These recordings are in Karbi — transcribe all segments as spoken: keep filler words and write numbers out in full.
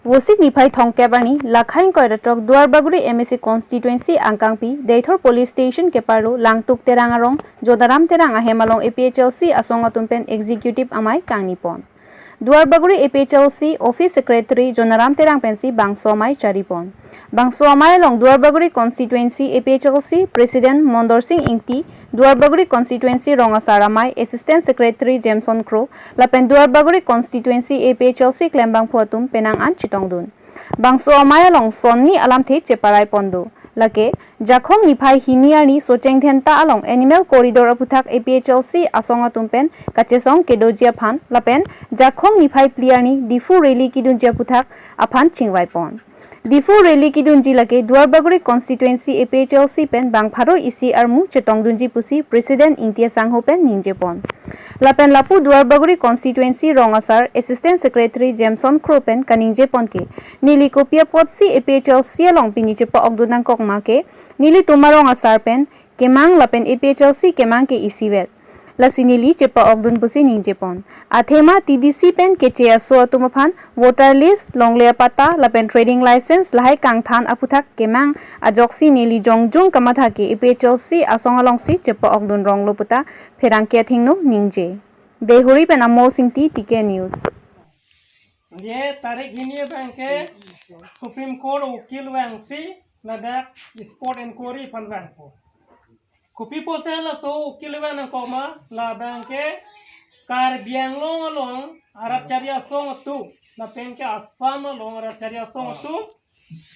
Vosik niphai thomkep arni, Lakhaing Koiratrok Duarbagori M A C constituency angkangpi, Deithor Police Station keparlo, Langtuk Terang arong, Jonaram Terang ahem along A P H L C asong atum pen executive amei kangnipon. Duarbagori A P H L C Office Secretary Jonaram Terang pensi bangso amei charipon. Bangso amei along Duarbagori Constituency A P H L C President Mondor Sing Ingti, Duarbagori Constituency Rong Asar amei Assistant Secretary Jameson Kro, lapen Duarbagori Constituency A P H L C klembangphu atum penang an chetongdun. Bangso amei along sonni alamthe cheparai pondo. Lake, Jakhong niphai hini arni Socheng Dhenta along Animal Corridor aputhak A P H L C asong atum pen kachesong kedoji aphan, lapen Jakhong niphai phli arni Diphu rally kedunji aputhak aphan chingvaipon. Diphu rally kedunji lake Duarbagori Constituency A P H L C pen bang pharo isi armu chetongdunji pusi President Ingti asangho pen ningjepon. Lapen lapu Duarbagori Constituency Rong Asar Assistant Secretary Jameson Kro pen kaningjepon ke, neli kopi apotsi A P H L C along pini chepa-okdun nangkok ma ke, nelitum arong asar pen kemang lapen A P H L C kemang ke isivet. Lasi neli chepa-okdun pusi ningjepon. Athema T D C pen keche aso atum aphan voter list, longle apatta, lapen trading license lahai kangthan aputhak kemang ajoksi neli jongjung kamatha ke A P H L C asong alongsi chepa-okdun ronglo puta pherangke athengno ningje. Deihori pen Amol Singti, T K News. Ye tarik hini abang ke Supreme Court ukil vangsi ladak spot inquiry aphan vangpo. Kopi apotsi laso ukil vang nangkok ma, labang ke Karbi Anglong along arat chari asong atum, lapen ke Assam along arat chari asong atum,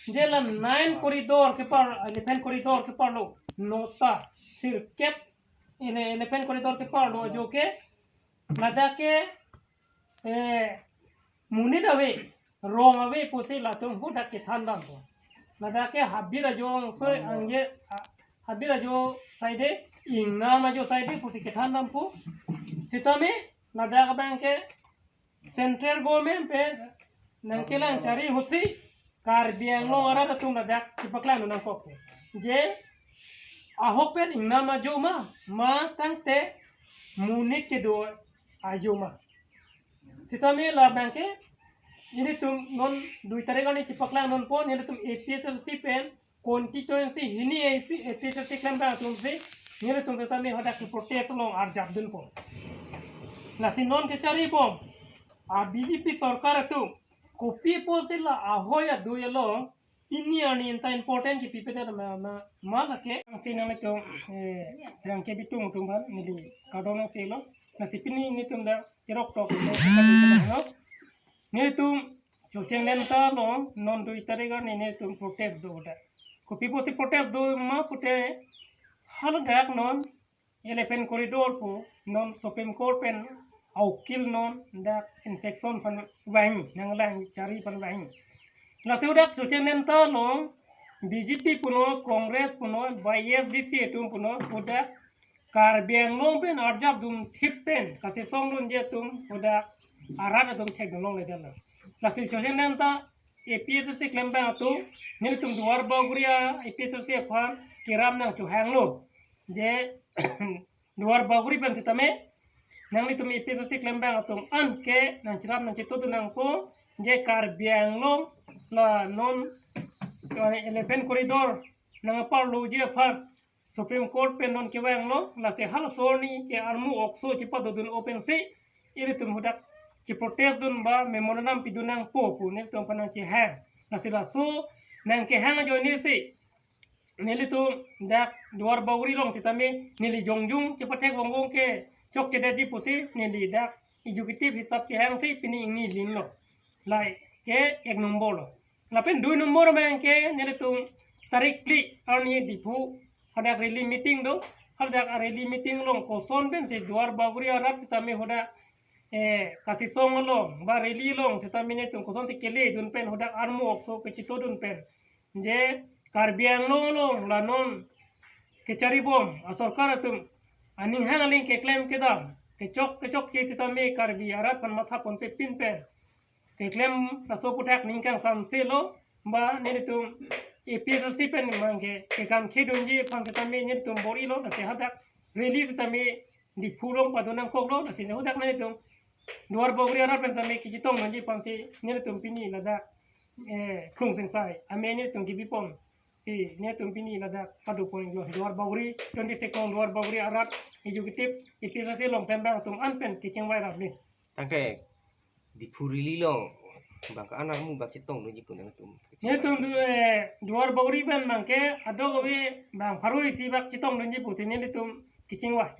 je la nine corridor kepar, eleven corridor keparlo, nota sirkep, ele-, eleven corridor keparlo ajo ke, ladak ke, eh, monit ave, rong ave pusi latum hadak kethan dampo. Ladak ke habit ajo angso angje, ha-, habit ajo saide, ingnam ajo saide pusi kethan dampo. Sitame ladak abang ke central government pen nangkelang chari ahutsi Karbi Anglong arat atum ladak chepaklangdun nangkok. Je ahok pen ingnam ajo ma, ma tangte monit kedo ajo ma. Sitame labang ke, nelitum non dui tarik arni chepaklangdunpo, nelitum A P H L C pen constituency hini A P, A P H L C klembang atumsi, nelitum sitame hadak protest along arjapdunpo. Lasi non kecharibom, a B J P sorkar atum, kopi apotsi la ahoi adui along, pini arni inta important kepipedet ma, ma, ma lake. Angsi nanglitum, eh, yang kebitung tum ban, neli kadon angsi lo. Lasi pini nelitum dak cherok tok lo. Nelitum Socheng Dhenta along non dui tarik arni nelitum protest do dak. Kopi apotsi protest do ma pute, haladak non eleven corridor pu non Supreme Court pen aukil non dak inspection aphan vangji, nanglang chari aphan vangji. Lasi hadak Socheng Dhenta along B J P punon, Congress punon, ba A S D C atum punon, hadak Karbi Anglong pen arjapdun thip pen kachesongdunji atum hadak arat atum thekdun longledetlo. Lasi Socheng Dhenta A P H L C klembang atum, nelitum Duarbagori A P H L C aphan keram nangchohanglo. Je Duarbagori pen sitame, nanglitum A P H L C klembang atum anke nangcherap nangchetongdun nangpo, je Karbi Anglong la non eleven corridor nangparloji aphan Supreme Court pen non kevanglo, lasi halaso arni ke armu okso chepadodun open si, ilitum hadak cheprotest dun ba memorandum pidun nangpo pu nelitum aphan nangchehang. Lasi laso nangkehang ajoinesi, nelitum dak Duarbagori along sitame neli jongjung chepathek vongvong ke chokchedetji pusi neli dak executive hisap kehangsi pini ingni linlo. Lahai ke ek nombor lo. Lapen dui nombor abang ke nelitum tarik phli arni Diphu hadak rally meeting do. Hadak rally meeting along koson pensi Duarbagori arat sitame hadak, eh, kachesong along ba rally along sitame nelitum kosonsi keledun pen hadak armu okso kechetongdun pen, je Karbi Anglong along la non kecharibom asorkar atum aning hang aling keklem kedam kechok kechokche sitame Karbi arat aphan mathaponpe pin pen keklem laso aphuthak ningkang samse lo, ba nelitum A P H L C pen mang ke kekam khedunji aphan sitame nelitum bor-ilo, lasi hadak rally sitame Diphu along padun nangkoklo, lasi hadak nelitum Duarbagori arat pen sitame kechetongdunji aphansi nelitum pini ladak eh, Krung Singsai, amen netum kebipon. Si netum pini ladak padopon lo Duarbagori, twenty-six Duarbagori arat executive A P H L C along pen bang atum an pen kechengvai rap ni. Tangke Diphu Rili along bang ke-an armu bang chetongdunji pu nangtum. Netum du, eh, Duarbagori pen bang ke adok ave bang pharo isi bak chetongdunji pu si netum kechengvai.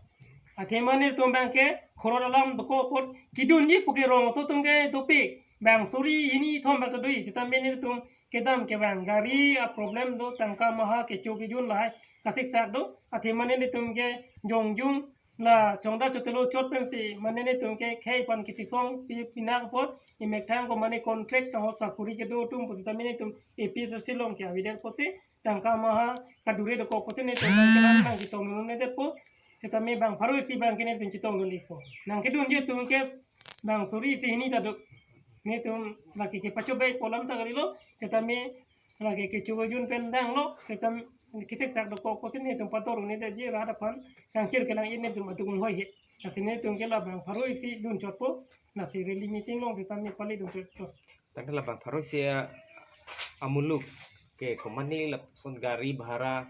Athema netum bang ke khorot alam dokok apot kedunji pu ke rong aso atum ke dopik. Bang suri hini thom bak doi sita mane netum kedam ke bang gari a problem do, tangka maha, kecho kejun lahai kasiksak do. Athema netum ke jongjung la chongda chotelo chot pensi mane netum ke khei pan kisisong pi pinak apot, emethang ko mane contract ta ho sakuri kedo atum pu sita mane netum A P H L C along ke avedet apotsi tangka maha kadure dokok apotsi netum bang ke nang nang chetongdundedet po. Sita me bang pharo isi bang ke netum chetongdunpo. Nang kedunji atum ke bang suri isi hini ta do. Netum lake kepachobei po alam ta kalilo. Sita me lake kecho kejun pen danglo. Sita me kisiksak dokok apotsi netum pator ne ji rat aphan kangchir kelang in netum atum hoi he. Lasi netum ke labang pharo isi dunchotpo. Lasi rally meeting along sita me pali dunchotpo. Tangke labang pharo isi a-, amuluk ke komane lapuson gari bhara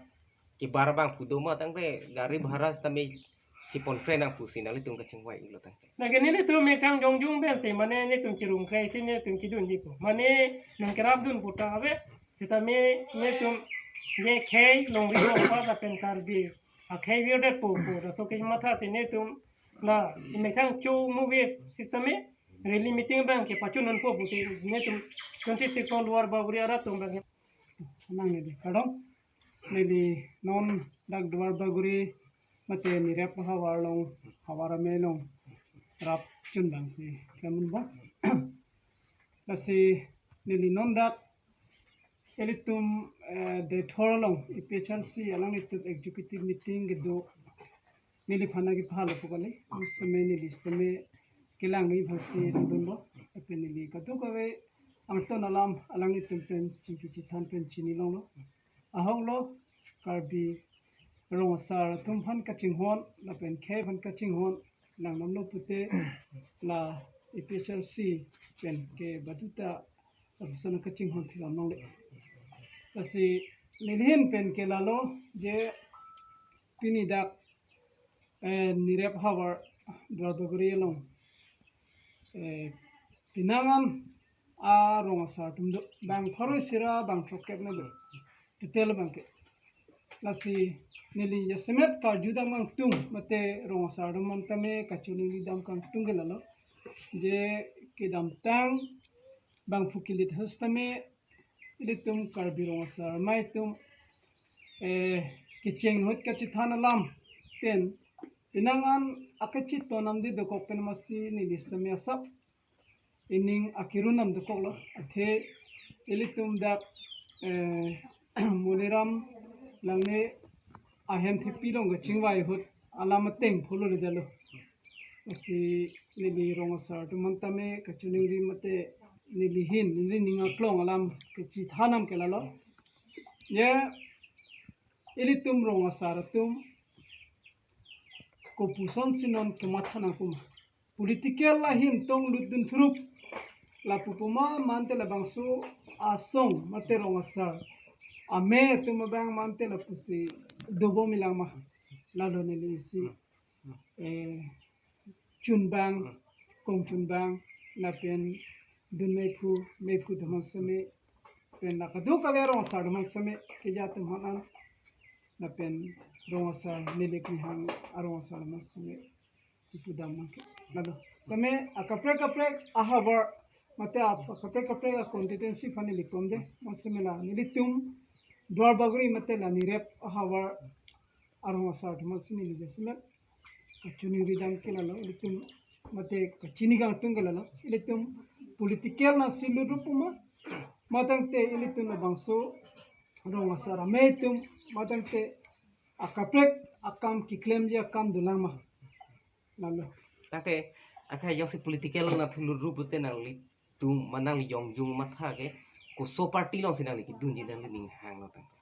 kebar bang pu do ma, tangke gari bhara sita me chepon kre nang pusi nanglitum kachingvai-iklo tangke. Lake netum emethang jongjung pensi mane netum chirung kre si netum kedunji pu. Mane nang kerapdun pu ta ave. Sita me netum je khei longri longpat lapen Karbi akhei virdet po pu laso kematha si netum la emethang cho movie sita me rally meeting bang kepachununpo pusi netum twenty-six Duarbagori arat atum bang ke. Nang neli kardom. Neli non dak Duarbagori mate Nirep havar along, havar amei along rapchun bang si klemdunbom. Lasi neli non dak ilitum, eh, Deithor along A P H L C alanglitum executive meeting kedo neliphan nangkephalo pu kali. Sita me neli sita me kelang ni aphansi langdunlo. Lapen neli kadokave angton alam alanglitum pen chingki chethan pen chini longlo. Ahok lo Karbi rong asar atum aphan kachinghon lapen khei aphan kachinghon langdamlo pute la A P H L C pen ke baduta lapuson kachinghon thilom longle. Lasi neli ahin pen ke lalo je pini dak, eh, Nirep havar Duarbagori along, eh, penang an arong asar atum do, bang pharo isi ra bang throkkep ne do. Total bang ke. Lasi neli jasemet karjudam kangtung mate rong asar atum aphan tame kachiningridam kangtung ke lalo. Je kedamtang bangphu kilit ahut tame ilitum Karbi rong asar amei atum, eh, kecheng ahut kachethan alam pen penang an akachetong namdi dokok pen masi neli sita me asap ining akirun nam dokoklo. Athe ilitum dak, eh, Moliram Langne ahem thepi along kachingvai ahut alam ateng pholo le dalo. Lasi neli rong asar atum aphan tame kachiningri mate neli ahin, neli ning aklong alam kachethan nam ke lalo. Ye ilitum rong asar atum kopuson si non kematha nangkuma. Political ahin tong lutdun thurup. Lapu puma mante labangso asong mate rong asar amei atum abang mante lapusi dobom-i lang ma. Lalo neli isi, eh, chunbang, kongchunbang, lapen dun meiphu, meiphu atum aphan seme, pen la kadokave rong asar atum aphan seme, keja atum aphan an, lapen rong asar neli kehang arong asar atum aphan seme, ipudam abang ke. Lalo seme akaprek kaprek ahavar mate ap-, akaprek kaprek a-constituency aphan neli komde, aphan seme la nelitum Duarbagori mate la Nirep ahavar arong asar atum aphansi neli jasemet kachiningridam ke lalo, ilitum mate kachini kangtung ke lalo, ilitum political nangsi lut rup puma, matangte ilitum labangso rong asar amei atum, matangte akaprek akam keklemji akam dolang ma. Lalo. Tangte, akai jongsi political nangthu lut rup pute nanglitum ma nangli jongjung matha ke koso party alongsi nangli kedunji nangli ning hanglo tangte.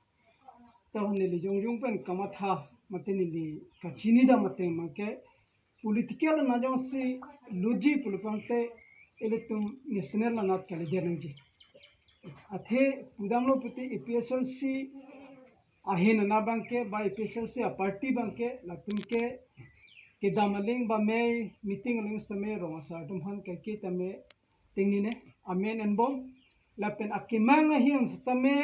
To neli jongjung pen kamatha mate neli kachinidam mate abang ke political nang jongsi lutji pulo tangte ilitum national anat kalidet nangji. Athe pudamlo puti A P H L C ahin ana abangke ba A P H L C a party abangke latumke kedam aling ba mei meeting aling sitame rong asar atum aphan kaike tame tingnine amen enbom lapen akemang ahin sitame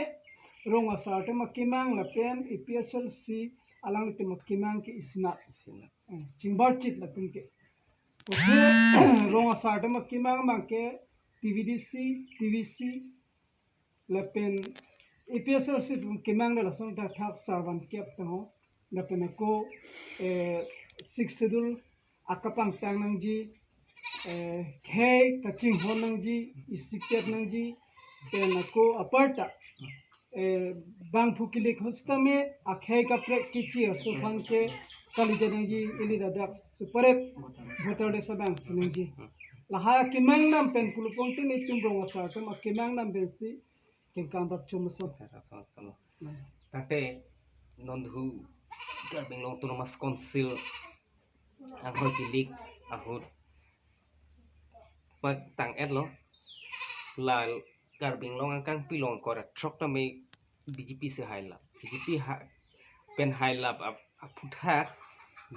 rong asar atum akemang lapen A P H L C alanglitum akemang ke isinat. Isinat. Eh, chingbarchit latumke. Oke, rong asar atum akemang abangke T V D C, T V C, lapen A P H L C atum kemang le lason ta thak sarvan kep ta ho. Lapen ako, eh, Sixth Schedule akapangtang nangji, eh, khei kachinghon nangji, isipet nangji, pen ako aparta, eh, bangphu kilik ahut sitame akhei kaprek kichi aso aphan ke kalidet nangji, ili ladak separate voter list abang si nangji. Lahai akemang dam pen pulupong tin itum rong asar atum akemang dam pensi kengkam bak chom ason. Tangte non dhu Karbi Anglong Autonomous Council anghoi kilik ahut patang-etlo. La Karbi Anglong angkang pilong kora throk tame B J P si hailap. B J P ha, pen hailap ap, aphuthak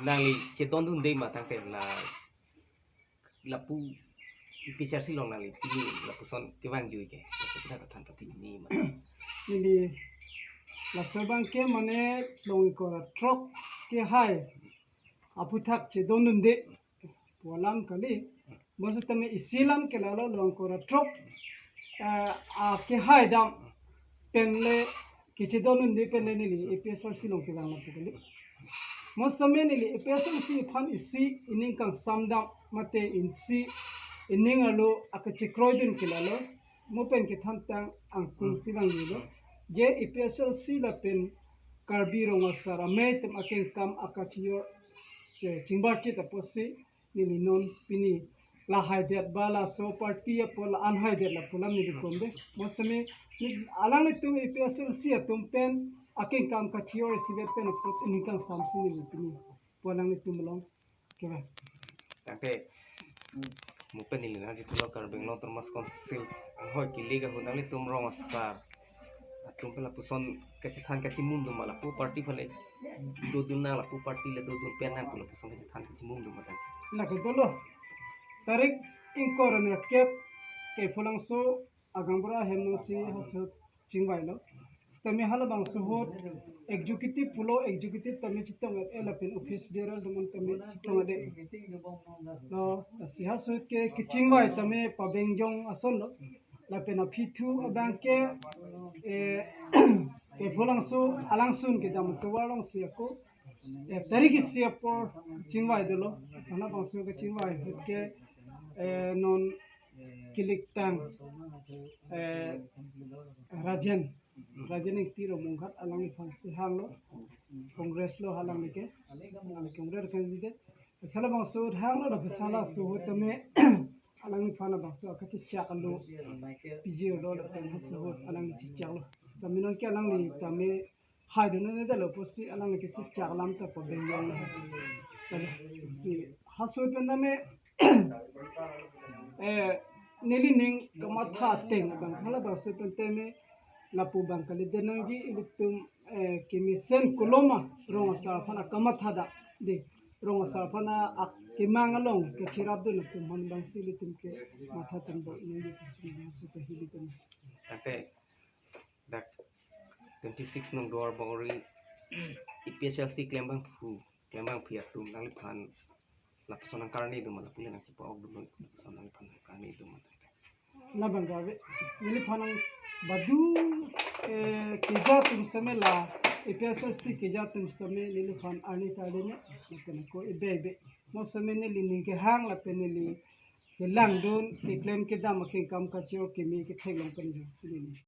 nangli chedondunde ma tangte la lapu A P H L C along nangli pini lapuson kevang jui ke. Lapu kita kathan pati ini ma. Neli laso abangke mane long kora throk kehai aphuthak chedondunde pu alam kali. Bonsitame isi alam ke lalo long kora throk, eh, akehai dam pen le kachedondunde pen le neli A P H L C along kevang lapu kali. Bonsitame neli A P H L C aphan isi ining kangsam dam mate isi ining arlo akachekroidun ke lalo. Mo pen kethan tang angkung si vangjilo. Je A P H L C lapen Karbi rong asar amei atum akengkam akachijor che chingbarchit apotsi neli non pini lahaidet ba laso party apot la-anhaidet lapu alam neli komde. Bonsitame neli alanglitum A P H L C atum pen akengkam kachijor isivet pen apot ining kangsam si neli pini pu alanglitum along kevang. Tangte mo pen neli nangji pulo Karbi Anglong Autonomous Council anghoi kilik ahut nanglitum rong asar atum pen lapuson kachethan kachimum doma lapu party aphan le dodun nang lapu party le dodun pen nang pu lapuson kachethan kachimum doma tang. Lake dolo. Tarik ingkoi ra nerkep ke Pulangso agang bura hem nung si haso chingvailo. Sitame halabangso ahut executive pulo executive tame chetong-et-e lapen office bearer atum tame chetong-et-e. Lo, lasi haso ahut ke kachingvai tame pabengjong asonlo. Lapen aphi thu abangke, eh, ke Pulangso alangsun kedam tovar alongsi ako, eh, tarik isi apor chingvai dolo. Halabangso kachingvai ahut ke, eh, non kiliktang, eh, Rajen, Rajen Ingti Romunghat alangliphan si hanglo, Congress lo alangli ke, alangli Congress candidate. Halabangso ahut hanglo, lapen halaso ahut tame alangliphan labangso akachechak alo piji lo lapen haso ahut alangli chechaklo. Tame non ke alangli tame haidun-un-edetlo pusi alangli kachechak alam ta pabengjong. Tale, si haso pen tame, eh, neli ning kamatha ateng abang halabangso pen tame lapu abang kalidet nangji ilitum, eh, kemesen koloma rong asar aphan akamatha dak de rong asar aphan akemang along kachirapdun atum aphan abangsi ilitum ke matha tangbo nangji pusi haso pen hili tame. Tangte dak twenty six nung Duarbagori A P H L C klembangphu, klembangpi atum nangliphan lapuson nangkarni doma lapu le nangchipa-ok doma lapuson nangliphan nangkarni doma. Labang kave, neliphan nang badu, eh, keja atum sitame la A P H L C keja atum sitame neliphan arni ta le ne, lapen ako ebe ebe. Mo sitame neli ning kehang lapen neli kelangdun, keklem kedam akengkam kachijor keme ketheklong pen jongsi neli